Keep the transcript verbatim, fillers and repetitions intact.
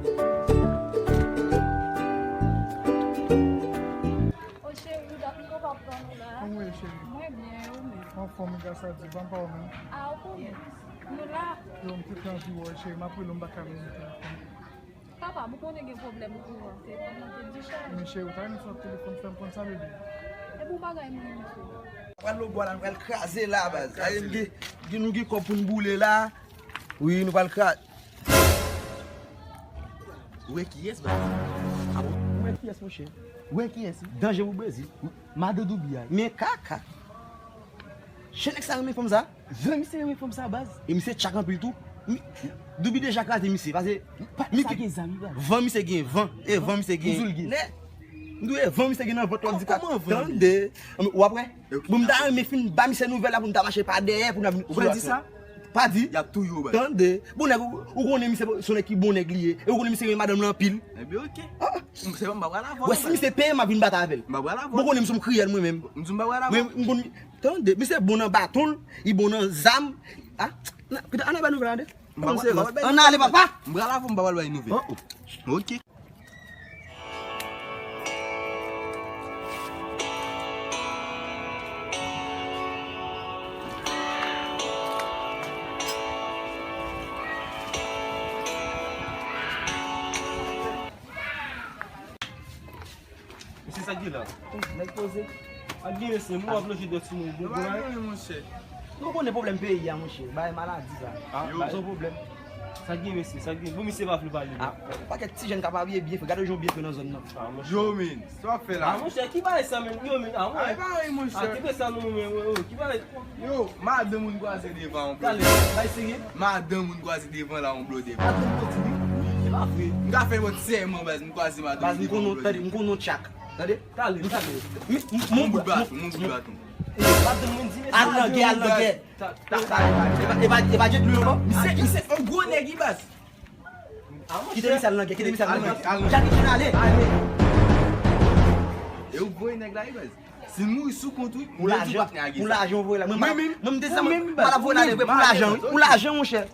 O cheri, dat m konn pa pran nou la. Kòman w ye, cheri? Mwen byen, e ou menm? Anfòm, gras a Dye, ban pa w menm. A, ou konnen. Nou la. Yo, m te pran anvi wè w, cheri, m ap rele w, m pa ka vini telefòn. Papa, m konnen gen pwoblèm kouran, se fòm nan te di cheri. Men cheri, ou ta renmen sot telefòn, fè m konn sa, bebe. E bon bagay, mwen, misye. Pral lo bwa la, nou pral kraze la, baz. Aye, m gen, gen, nou gen kòb pou n boule la. Wi, nou pral kraze. Ou wè kiyès, baz? A bon? Ou wè kiyès, monchè? Ou wè kiyès? Danje pou Brezil. Madan Doubi a. Men kaka. Chen nèg sa renmen fanm sa. Van misye renmen fanm sa, baz. E misye tchak anpil tou. Mi-, Doubi deja kraze misye. Pase, pa, mi sa ki gen zam, baz. Van misye gen, van. E van misye gen. Nè. M di w, e van misye gen nan vant, w ap di ka. Kòman van li? Tande. W ap wè? Bon, m ta renmen fin ba misye nouvèl la pou m ta mache pa dèyè pou n ap vin. Ou pral di sa? Pa di. Y ap touye w, baz. Tande. Bon nèg, ou, ou konnen misye se yon nèg ki bon nèg li ye. E ou konnen misye renmen madanm lan anpil. Ebyen, oke. Ah, ah. Se pa m pa pral avè w. Wè, si misye peye m, m ap vin bat avè l. M pa pral avè w. Bon, ou konnen m se yon kriyèl mwen menm. M di w m pa pral avè w. Mwen, m konn, tande, misye bon nan baton l, li bon nan zam. Ah, ann al ba nouvèl, tande. Ann ale, papa. M pral avè w, m pa pral ba nouvèl. Oh, oh. Oke. Mesye, sa k gen la? Nèg poze. Ak gen mesye, mwen ap lonje dwèt sou mwen, bon, nou pa gen anyen, monchè. Nou konnen pwoblèm peyi a, monchè. Bagay maladi sa. Ah, yo. Sa yon pwoblèm. Sa gen, mesye, sa gen. Bon, misye pa vle pale, non. Ah, pakèt ti jèn k ap abiye byen fre. Gade jan w byen fre nan zòn nan. Ah, monchè. Yo, men, sa w ap fè la? Ah, monchè, ki bagay sa, men? Yo, men, ah, mwen. Ah, e pa anyen, monchè. Ah, kite sa, non, men, men, men, ki bagay? Yo, madanm moun kwaze devan yon blòdè. Talè, bay serye. Madanm moun kwaze devan la yon blòdè. Madanm kote, wi. Se pa vre. M ka fè yon sèman, baz, m kwaze madanm moun devan yon blòdè. Baz, m konn yon, tande, m konn yon tchak. Tande? Talè, talè. Mon bout baton, mon bout baton. Madanm moun di, mesye. Al nan gè, al nan gè. Ta, ta, ta. E pa, e pa, e pa jet nou yo, non? Misye, misye, yon gwo nèg, wi, baz. Kite misye al nan gè, kite misye al nan gè. Jackie Chan ale. E ou voye nèg la, wi, baz. Si m mouri sou kont, wi, pou lajan, pou lajan, ou voye la. Mwen, mwen, mwen, m desann, mwen, mwen, pa la voye la, pou lajan, wi. Pou lajan, monchè.